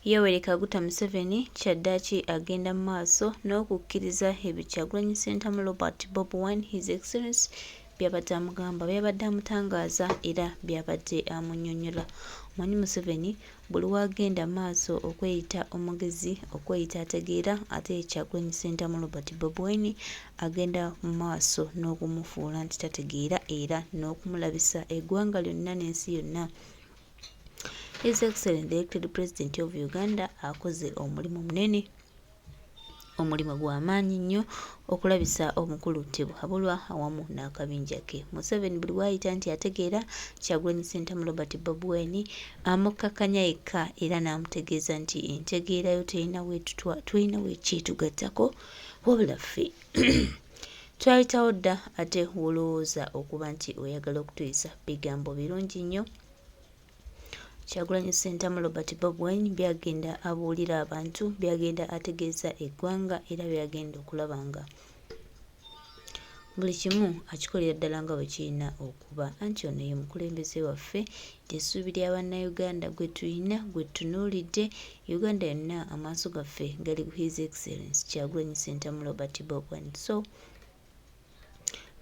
Yoweri Kaguta Museveni kyaddaaki agenda mu maaso n'okukkiriza ebyo Kyagulanyi Ssentamu Robert Bobi Wine His Excellency by'abadde amugamba, by'abadde amutangaaza era by'abadde amunnyonnyola. Omanyi Museveni buli w'agenda mu maaso okweyita omugezi, okweyita ategeera ate Kyagulanyi Ssentamu Robert Bobi Wine agenda mu maaso n'okumufuula nti tategeera era n'okumulabisa eggwanga lyonna n'ensi yonna. His Excellency the elected President of Uganda akoze omulimu munene, omulimu gwa maanyi nnyo okulabisa omukulu Tibuhaburwa awamu n'akabinja ke. Museveni buli w'ayita nti ategeera, Kyagulanyi Ssentamu Robert Bobi Wine amukkakkanya yekka era n'amutegeeza nti entegeera yo terina terina wekyetugattako wabula ffe twayitawo dda ate w'olowooza okuba nti oyagala okutuyisa bigambo birungi nnyo. Kyagulanyi Ssentamu Robert Bobi Wine byagenda abuulira abantu, byagenda ategeeza eggwanga era byagenda okulaba nga buli kimu akikolera ddala nga bwe kirina okuba. Anti ono ye mukulembeze waffe, ly'essuubi lya Bannayuganda gwe tulina, gwe tutunuulidde. Uganda yonna amaaso gaffe gali ku His Excellency Kyagulanyi Ssentamu Robert Bobi Wine. So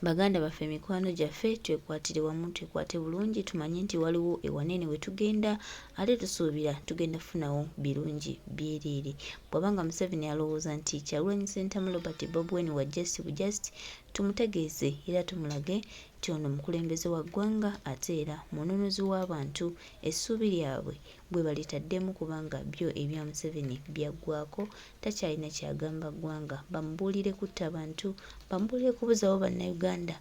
baganda baffe, mikwano gyaffe, twekwatire wamu, twekwate bulungi, tumanye nti waliwo ewanene we tugenda ate tusuubira tugenda kufunawo birungi byereere. Bw'aba nga Museveni alowooza nti Kyagulanyi Ssentamu Robert Bobi Wine wa just bu just, tumutegeeze era tumulage nti ono mukulembeze wa ggwanga ate era mununuzi w'abantu, essuubi lyabwe bwe balitaddemu kubanga byo ebya Museveni byaggwaako, takyalina ky'agamba ggwanga. Bamubuulire kutta bantu, bamubuulire kubuzaawo Bannayuganda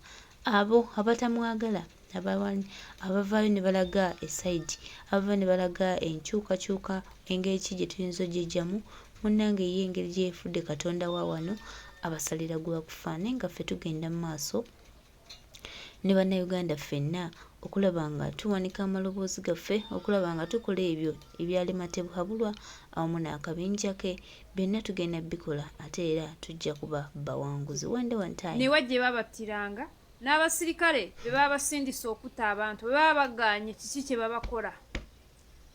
abo abatamwagala, abavaayo ne balaga esayidi, abavaayo ne balaga enkyukakyuka engeri ki gye tuyinza ogyeggyamu. Munnange ye engeri gye yeefudde Katonda wa wano abasalira gwa kufa naye nga ffe tugenda mu maaso ne Bannayuganda ffenna okulaba nga tuwanika amaloboozi gaffe, okulaba nga tukola ebyo ebyalema Tibuhaburwa awamu n'akabinja ke, byonna tugenda bbikola ate era tujja kuba bawanguzi. One day, one time. Newa gye babattiranga n'abasirikale be baba basindise okutta abantu bwe baba bagaanye, kiki kye babakola?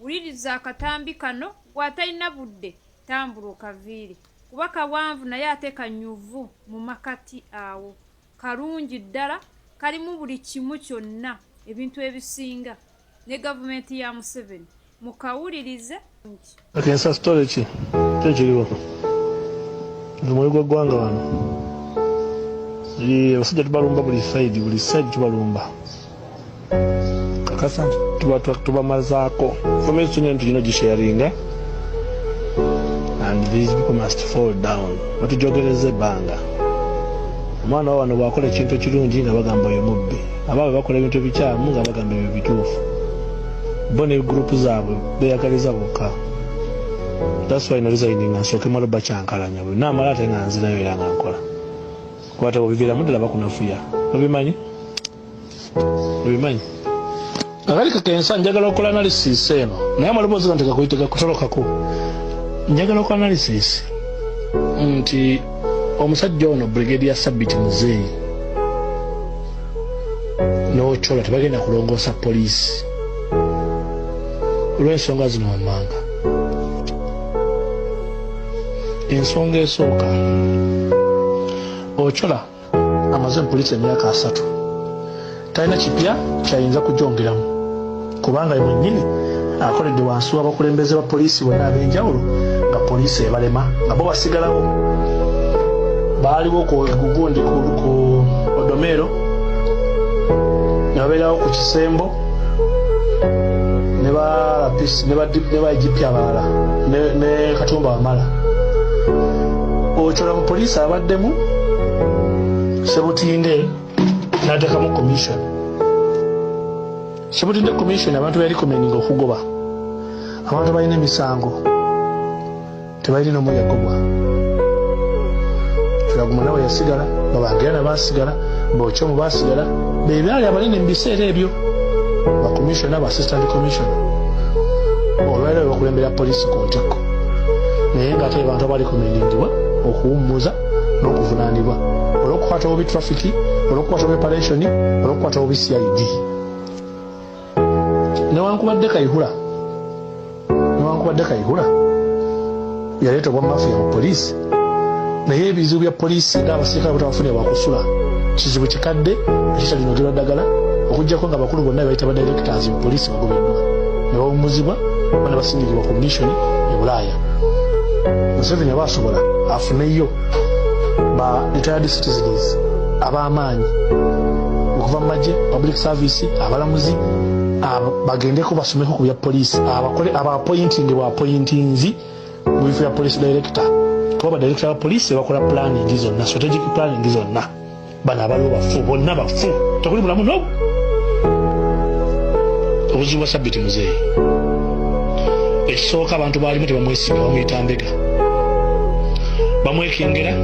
Wuliriza akatambi kano. Gw'atalina budde, tambula okaviire kuba kawanvu naye ate kanyuvu mu makati awo. Kalungi ddala, kalimu buli kimu kyonna, ebintu ebisinga ne gavumenti ya Museveni. Mukawulirize. Kakensa story ki kyekiriwo omwoyo gw'eggwanga wano? Abasajja tubalumba buli side, buli side tubalumba. Kakasa nti tubamazaako information eno, tulina ogisharinga and these people must fall down. Batujogereza ebbanga. Omwana wa wano bw'akola ekintu ekirungi nga bagamba oyo mubbi, abaabwe bakola ebintu ebikyamu nga bagamba ebyo bituufu. Bo ne gurupu zaabwe beeyagaliza bokka. That's why naresigninga nsooke mala bakyankalanya bwe naamala ate nga nzirayo era nga nkola kuba teobiviiramu ddala bakunafuya. Obimanyi, obimanyi. Akali kakensa njagala okukola analysis eno naye amaloboozi gano tegakuyite gakutolokako. Njagala okukola analysis nti omusajja ono Brigadier Sabiti Muzeeyi n'Ochola tebagenda kulongoosa poliisi olw'ensonga zino wammanga. Ensonga esooka, Ochola amaze mu poliisi emyaka 30, talina kipya kyayinza kugyongeramu kubanga ye mwennyini akoledde wansi w'abakulembeze ba poliisi bonna ab'enjawulo nga poliisi ebalema nga bo basigalawo. Baaliwo ku gugundi ku Odomero ne babeerawo ku Kisembo ne ba RPC ne ba IGP abalala ne Katumba Wamala. Ochola mu poliisi abaddemu Sebutinde n'ateekamu commission, Sebutinde commission. Abantu beyarecommendinga okugoba abantu balina emisango, tebalina n'omu yagobwa. Turaguma nawe yasigala, Babangirana basigala, Bokyomu basigala, bebyali abanene mu biseera ebyo, bacommissioner, ba assistant commissioner. Olwaliro bakulembera poliisi ku ntikko naye nga ate abantu abarecommendingibwa okuwummuza n'okuvunaanibwa olw'okukwata obubi traffic, olw'okukwata obubi operation, olw'okukwata obubi CID. Newankubadde Kayihura, newankubadde Newankubadde Kayihura yaleeta obwa mafiya mu poliisi, naye ebizibu bya poliisi ng'abasirikale butabafunira wakusula kizibu kikadde ekitalinogerwa ddagala, okuggyako nga abakulu bonna bebayita ba directors mu poliisi bagobeddwa ne bawummuzibwa oba ne basindikibwa ku mission e Bulaaya. Museveni aba asobola afuneyo ba retired citizens ab'amaanyi okuva mu magye, public service, abalamuzi, bagendeko basomeko ku bya poliisi, abakole abaappointing bwappointinzi mu bifo bya police director, kuba ba director ba poliisi bakola planning zonna, strategic planning zonna. Bano abaliwo bafu, bonna bafu, tekuli mulamu nobu. Obuzibu bwa Sabiiti Muzeeyi ekisooka, abantu baalimu tebamwesiga, bamuyita mbega, bamwekengera,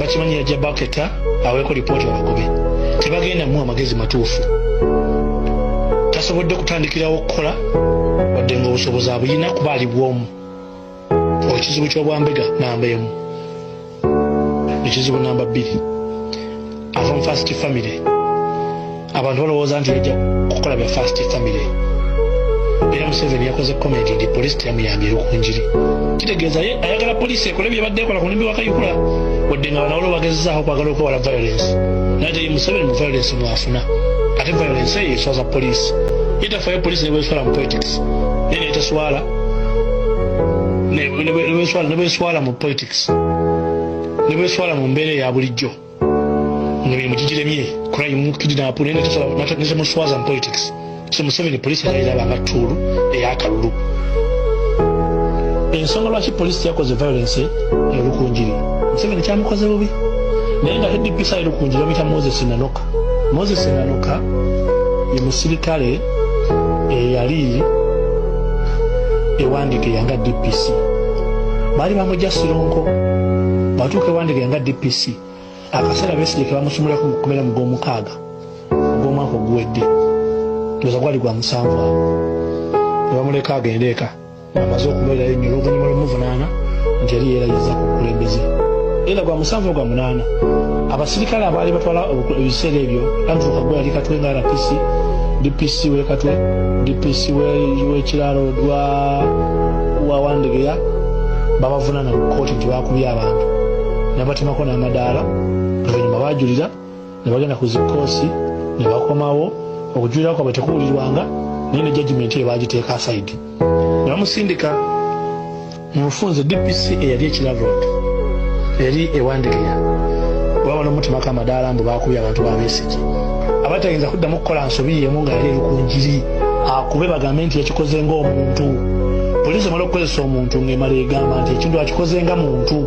bakimanyi yajja baketa aweeko lipooti babagobe. Tebagenda muwa amagezi matuufu. Tasobodde kutandikirawo okukola wadde nga obusobozi abuyina, kuba ali bwomu. Ekizibu ky'obwambega namba emu. Ekizibu namba 2, ava mu first family. Abantu balowooza nti yajja kukola bya first family. Era Museveni yakoze comment nti poliisi teyamuyambye Rukungiri, kitegeeza ye ayagala poliisi ekole byebadde ekola ku mulembe wa Kayihura, wadde nga banawolo bagezezaako okwagala okwewala violence. Naye ate ye Museveni mu violence mwafuna, ate violence eyo eswaza poliisi. Ye tafayo poliisi nebweswala mu politics, naye netaswala nebweswala mu politics, nebweswala mu mbeera eya bulijjo ng'emirimu gigiremye, crime, kidnap, naye netemuswaza mu politics. So Museveni poliisi yayiraba nga tool ey'akalulu. Ensonga lwaki poliisi yakoze violence e Rukungiri, Museveni kyamukoze bubi, naye nga DPC e Rukungiri bamuyita Moses Nanoka. Moses Nanoka ye musirikale eyali e Wandegeya nga DPC. Baali bamujja Sironko, batuuka e Wandegeya nga DPC. Akaseera Besigye ke bamusumulako mu kkomera mu gw'omukaaga ogw'omwaka oguwedde, ndowooza gwali gwa musanvu awo, ne bamuleka agende eka ng'amaze okubeerayo ennyo oluvannyuma lw'omuvunaana nti yali yeerayiza ku bukulembeze. Era gwa musanvu gwa munaana, abasirikale abaali batwala ebiseera ebyo, Andrew Kagwe yali Katwe nga RPC, DPC w'e Katwe, DPC w'ekiraalo wa Wandegeya, babavunaana mu kkooti nti bakubye abantu ne batemako n'amadaala. Oluvannyuma baajulira ne bagenda ku zikoosi ne bakomawo, okujulira kwabwe tekuwulirwanga, naye ne judgment eyo bagiteeka aside ne bamusindika mu bufunze DPC eyali e Kira Road, eyali e Wandegeya. Baba nomutemako amadaala mbu bakubye abantu ba Besigye, abatayinza kuddamu kukola nsobi yemu nga yali e Rukungiri, akube bagambe nti yakikoze ng'omuntu. Poliisi emala okukozesa omuntu ng'emala egamba nti ekintu akikoze nga muntu,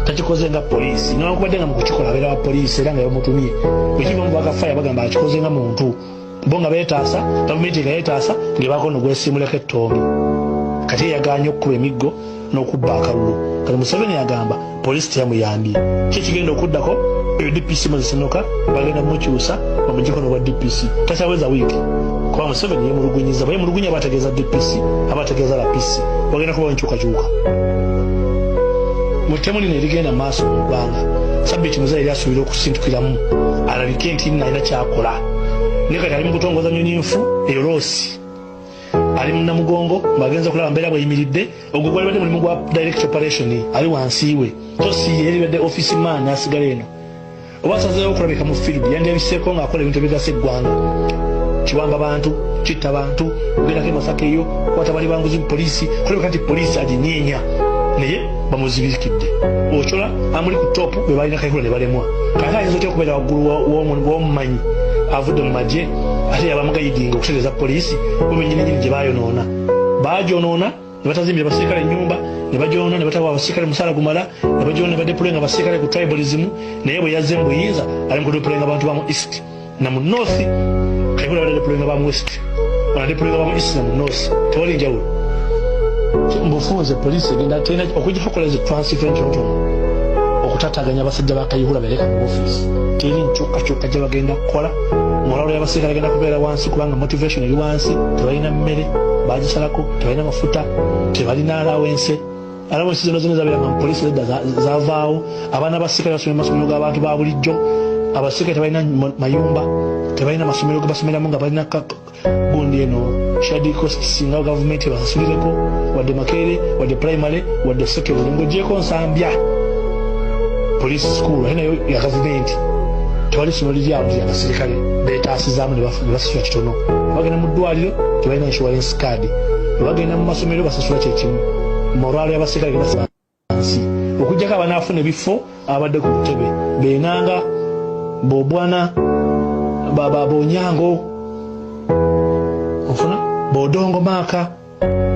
takikoze nga poliisi, newankubadde nga mu kukikola abeera wa poliisi era nga yamutumye. Bwekiva mu bakafaya bagamba akikoze nga muntu, bo nga beetaasa, gavumenti nga yeetaasa ng'ebaako nogwesimuleko ettoomi. Kati eyagaanye okukuba emiggo n'okubba akalulu, kati Museveni agamba poliisi teyamuyambye. Ki ekigenda okuddako? Eyo DPC Moses Noka bagenda mumukyusa bamuggyeko n'obwa DPC, takyaweza wiiki, kuba Museveni yemulugunyiza. Bwe yemulugunya aba ategeeza DPC, aba ategeeza RPC. Wagenda kubawo enkyukakyuka mu ttemu lino erigenda mu maaso mu ggwanga. Sabiiti Muzeeyi yali asuubira okusintukiramu alabike nti nno alina kyakola, naye kati ali mu kutongoza nyonyi nfu eyo loosi. Ali mu Namugongo ng'agenza okulaba mbeera bweyimiridde. Ogwo gwalibadde mulimu gwa direct operation ali wansi we, so si ye yalibadde office man asigala eno. Oba asazeewo okulabika mu field, yandiyabiseeko ng'akola ebintu ebigasa eggwanga. Kiwamba bantu, kitta bantu, kugendako e Masaka eyo kwata bali banguzi mu poliisi, kulabika nti poliisi aginyeenya, naye bamuzibirikidde. Ochola amuli ku top be balina Kayihura ne balemwa. Kati ayinza otya okubeera waggulu w'omumanyi avudde mu magye, ate yabamuguidinga okutereeza poliisi, bo bennyininyini gye bayonoona? Baagyonoona ne batazimbira basirikale ennyumba, ne bagyonoona ne batawa abasirikale musaala gumala, ne bagyonoona ne badeployinga abasirikale ku tribalism. Naye bwe yazze mu buyinza, ali mu kudeployinga abantu ba mu east na mu north. Kayihura badeployinga ba mu west, banadeployinga ba mu east na mu north, tewali njawulo. Mbufunze poliisi egenda terina okujjako okukola zi transfer entonotono okutataganya abasajja ba Kayihura bereka mu ofiisi. Teri nkyukakyuka gye bagenda kukola. Morale y'abasirikale egenda kubeera wansi kubanga motivation eri wansi. Tebalina mmere, bagisalako, tebalina mafuta, tebalina allowance. Allowance zino zino zabeeranga mu poliisi zedda zavaawo. Abaana b'abasirikale basomera mu masomero g'abantu ba bulijjo. Abasirikale tebalina mayumba, tebalina masomero ge basomeramu nga balina gundi eno shared costs nga gavumenti ebasasulireko. wadde Makerere, wadde primary, wadde secondary, ng'ogyeko Nsambya police school, ate nayo ya gavumenti. Tewali ssomero liri awo nti abasirikale beetaasizaamu ne basasula kitono. Bagenda mu ddwaliro tebalina insurance card, bagenda mu masomero basasula kyekimu. Morale y'abasirikale genda wansi, okuggyako abanaafuna ebifo abadde ku butebe benanga bobwana bonyango ofuna bodongo maaka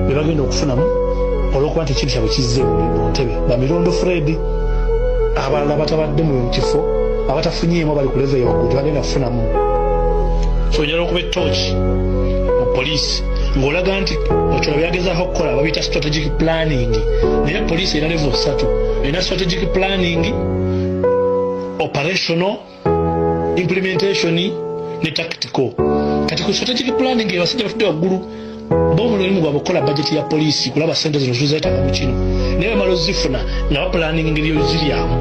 bebagenda okufunamu, olwokuba nti ekintu kyabwe kizze mu ntebe. Bamirondo Fred, abalala batabadde mu kifo, abatafunyeemu bali ku level yawaggulu tebagenda kufunamu. So njala okuba etooki mu poliisi ng'olaga nti Ochola byagezaako okukola babiyita strategic planning, naye poliisi erina level ssatu: erina strategic planning, operational implementation ne tactical. Kati ku strategic planning abasajja batudde waggulu bo omulimu gwabwe okukola bajeti ya poliisi, kulaba sente zino tuzeetaaga mu kino, naye bamala ozifuna nga bapulaninga engeri yoziryamu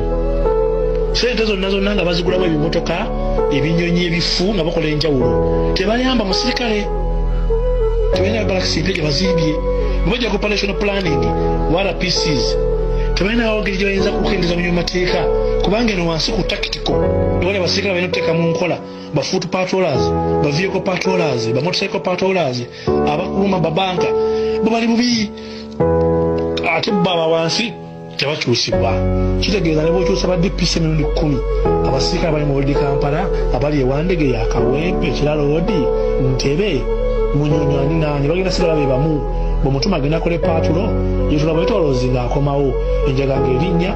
sente zonna zonna, nga bazigulamu ebimotoka, ebinyonyi, ebifu, nga bakola enjawulo. Tebayamba musirikale, tebalina balakisi empya gye bazimbye. Bwe bajja ku operational planning wa RPCs, tebalina ngeri gye bayinza kukendeza mu mateeka, kubanga eno wansi ku tactical ewali abasirikale balina okuteeka mu nkola ba foot patrollers, ba vehicle patrollers, ba motorcycle patrollers, abakuuma babanka bo bali bubi, ate bo aba wansi tebakyusibwa. Kitegeeza ne bwokyusa ba DPC emirundi 10, abasirikale abali mu Old Kampala, abali ewandege ya Kawempe, Kiraloodi, Ntebe, Munyonyo, ani naani, bagenda sigala be bamu. Bwemutuma agenda akole patrol, yetula bwetoloozi ng'akomawo enjaga ng'erinnya.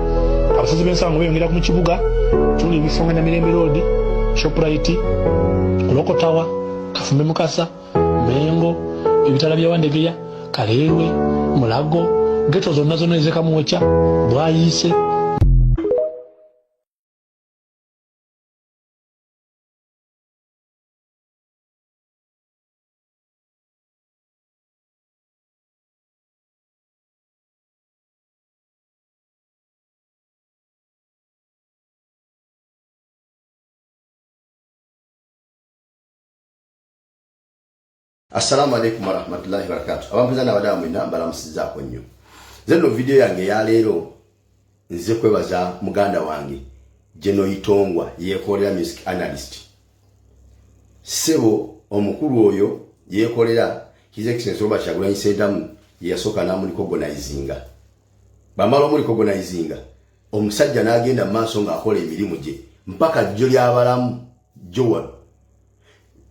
Abasazi b'ensango beeyongera mu kibuga. Tuli ebifo nga Namirembe Road, Shoprite, Clock Tower, Kafumbe Mukasa, Mengo, ebitala bya Wandegeya, Kaleerwe, Mulago, ghetto zonna zonna ezekamwokya bwayiise. Assalamu alaikum warahmatullahi wabarakatu. Abampuza n'abadamu mwena mbalamusizaako nnyo. Nze nno vidiyo yange eyaleero nze kwebaza muganda wange Geno Itongwa, yeekolera music analyst. Ssebo omukulu oyo yeekolera His Excellency Robert Kyagulanyi Ssentamu ye yasooka n'amurecognizinga. Bamala omurecognizinga, omusajja n'agenda mu maaso ng'akola emirimu gye mpaka jjo ly'abalamu Joan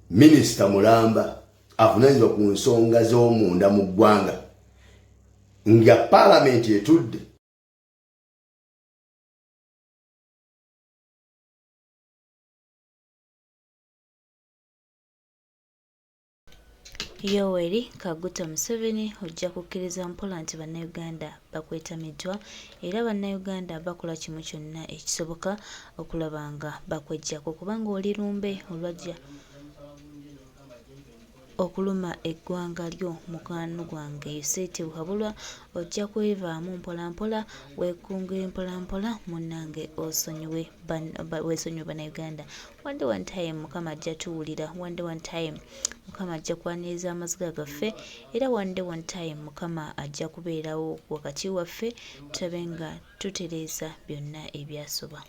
minisita mulamba avunanyizibwa ku nsonga z'omunda mu ggwanga nga paalamenti etudde. Yoweri Kaguta Museveni, ojja kukkiriza mpola nti Bannayuganda bakwetamiddwa era Bannayuganda bakola kimu kyonna ekisoboka okulaba nga bakweggyako, kubanga oli lumbe olwajja okuluma eggwanga lyo. Mukwano gwange Yuseeti Buhabulwa, ojja kwevaamu mpolampola, weekungire mpolampola munnange, osonyiwe weesonyiwe Bannayuganda. One day, one time, Mukama ajja tuwulira. One day, one time, Mukama ajja kwaniriza amaziga gaffe, era one day, one time, Mukama ajja kubeerawo wakati waffe tulabe nga tutereeza byonna ebyasoba.